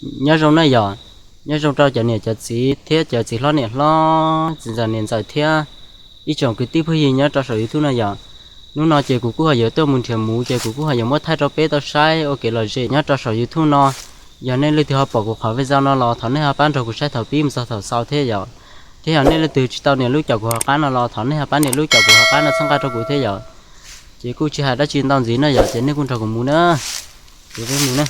Nyob zoo na yom, nyob zoo rau cov niam cov txiv thiab cov txiv hlob niam hlob, txiv ntxawm niam ntxawm thiab ib tsoom kwv tij phooj ywg nyob rau saum YouTube no yom. Hnub no ces kuv kuj ho yuav tuaj mus nrhiav muv ces kuv kuj ho yuav muab thaij rau peb tau saib ua kev lom zem nyob rau saum YouTube no. Yog nej leej twg ho pom kuv qhov video no los thov nej ho pab nrog kuv saib thaum pib mus txog thaum xaus thiab yom. Thiab yog nej leej twg tsis tau nias lub caum kuv hauv qab no los thov nej ho pab nias lub caum kuv hauv qab no txhawb nqa rau kuv thiab yom. Ces kuj tsis hais dab tsi ntau ntxiv na yom, ces nej kuj nrog kuv mus na. Ces peb mus na.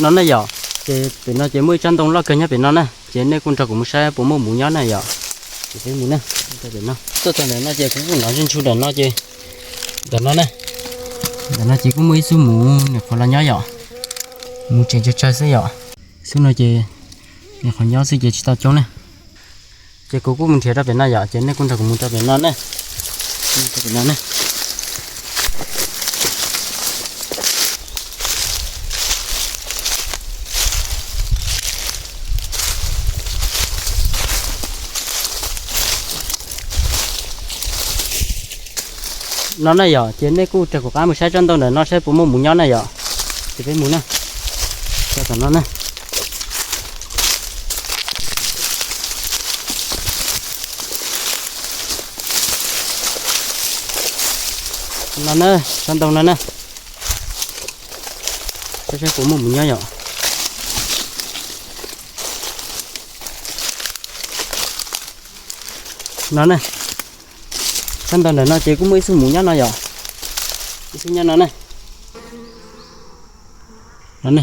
No na yom, ces pem no ces muaj ib tsob ntoo loj kawg nyob pem no na, ces nej kuj nrog kuv mus saib puas muaj muv nyob na yom. Ces peb mus na. Tuaj txog ntawm no ces kuv kuj hnov ntsuj ntsuj ntawm no ces, ntawm no na, ntawm no ces kuj muaj ib xub muv nyuam qhuav los nyob yom. Muv tseem tsawg tsawg xwb yom. Xub no ces nyuam qhuav nyob xwb ces tsis tau coob na. Ces kuv kuj mus nrhiav rau pem no yom, ces nej kuj nrog kuv mus rau pem no na. Rau pem no na. No na yom, ces nej kuj raws kuv qab mus saib tsob ntoo ntawm no saib puas muaj muv nyob na yom. Ces peb mus na. Txog tom no na. No na, tsob ntoo no na. Saib saib puas muaj muv nyob yom. No na, tsob ntoo ntawm no ces kuj muaj ib xub muv nyob no yom. Ib xub nyob no na. No na,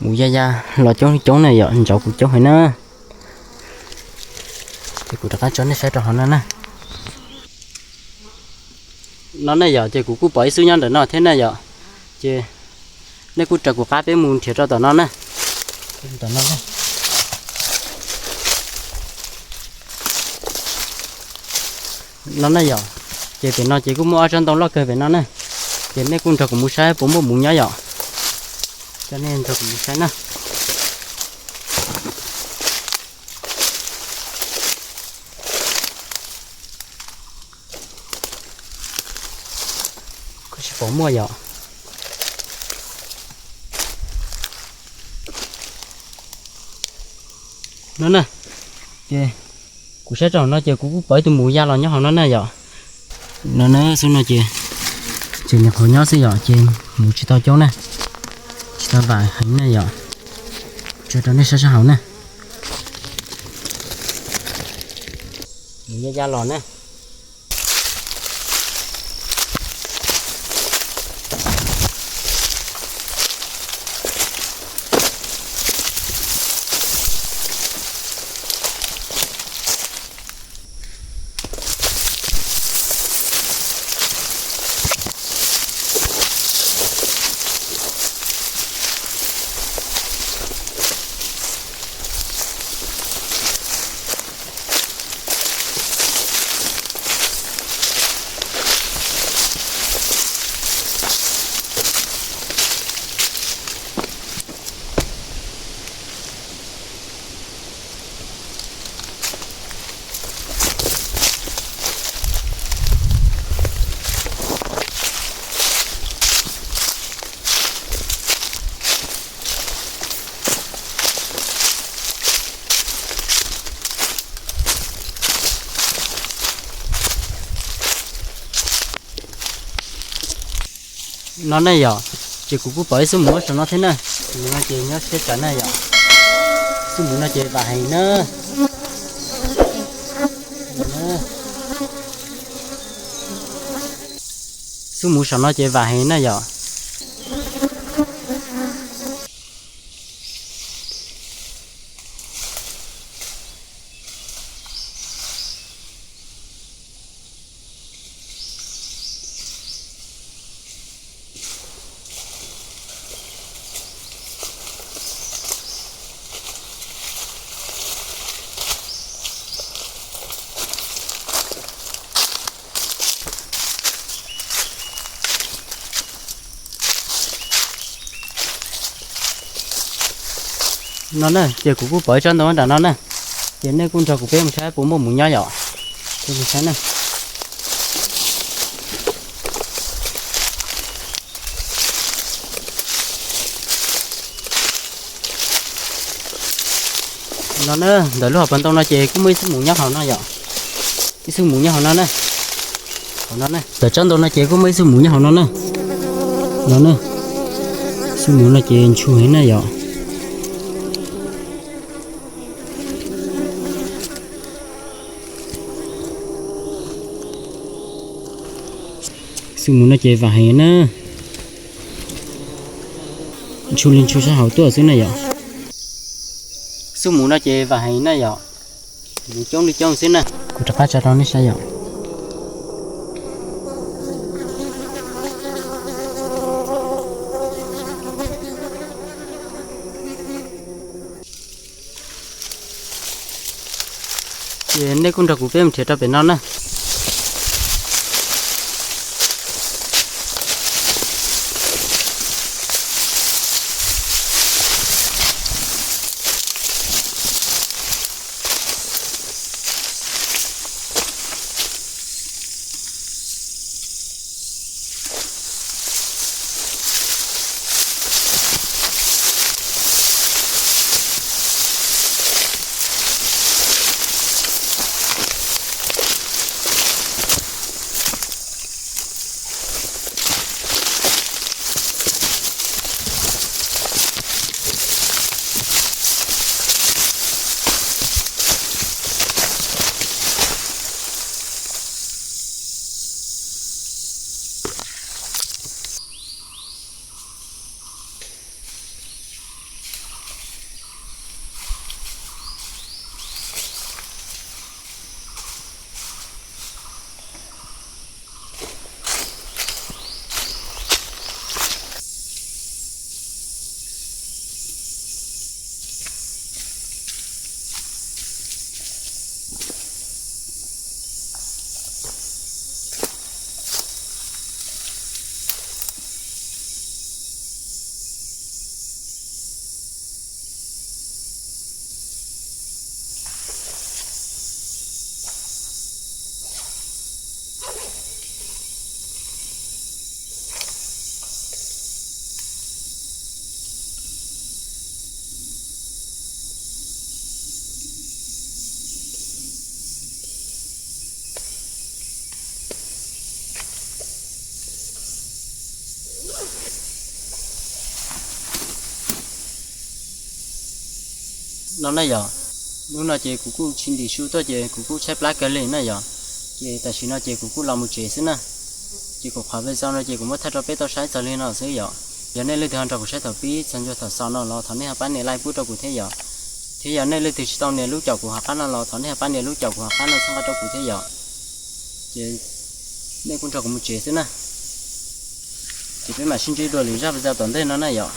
muv ya ya los coob coob na yom, ntsauv kuv coob heev na. Ces kuv rov qab tso nej saib rau hauv no na. No na yom, ces kuv kuj pom ib xub nyob ntawm no thiab na yom. Ces nej kuj raws kuv qab peb mus nrhiav rau tom no na. Tom no na. No na yom, ces pem no ces kuj muaj ob tsob ntoo loj kawg pem no na. Ces nej kuj nrog kuv mus saib puas muaj muv nyob yom. Coj nej nrog kuv mus saib na. Kuj tsis pom muaj yom. No na, ces kuv saib rau no ces kuv kuj pom ib tug muv ya los nyob hauv no na yom. No na, xub no ces, ces nyuam qhuav nyob xwb yom, ces muv tsis tau coob na, tsis tau vam heev na yom. Tso rau nej saib sab hauv na. Muv ya ya los na. No ne yom, ces kuv kuj pom ib xub muv saum no thiab na. Xub muv no ces nyob siab tsawv na yom. Xub muv no ces vam heev na. Xub muv saum no ces vam heev na yom. No na, ces kuv kuj pom ib tsob ntoo nram no na, ces nej kuj nrog kuv peb mus saib puas muaj mus nyob yom. Peb mus saib na. No na, ntawm lub hauv paus ntoo no ces kuj muaj ib xub mus nyob hauv no yom. Ib xub mus nyob hauv no na. Hauv no na, ntawm tsob ntoo no ces kuj muaj ib xub mus nyob hauv no na. No na, xub mus no ces ntshua heev na yom. Xub mus no ces vam heev na. Ntshua li ntshua sab hauv tuaj xwb na yom. Xub mus no ces vam heev na yom. Mus coob li coob xwb na. Kuv rov qab tso rau nej saib yom. Ces nej kuj nrog kuv peb mus nrhiav rau pem no na. No na yom, hnub no ces kuv kuj tsis ntim su tuaj ces kuv kuj tshaib plab kawg li na yom. Ces tam sim no ces kuv kuj los mus tsev xwb na. Ces kuv qhov video no ces kuv muab thaij rau peb tau saib txog li no xwb yom. Yog nej leej twg ho nrog kuv saib thaum pib txog ntua thaum xaus no los thov nej ho pab nias like pub rau kuv thiab yom. Thiab yog nej leej twg tsis tau nias lub caum kuv hauv qab no los thov nej ho pab nias lub caum kuv hauv qab no txhawb nqa rau kuv thiab yom. Ces nej kuj nrog kuv mus tsev xwb na. Ces peb mam sib ntsib dua lwm zaj video tom ntej no na yom.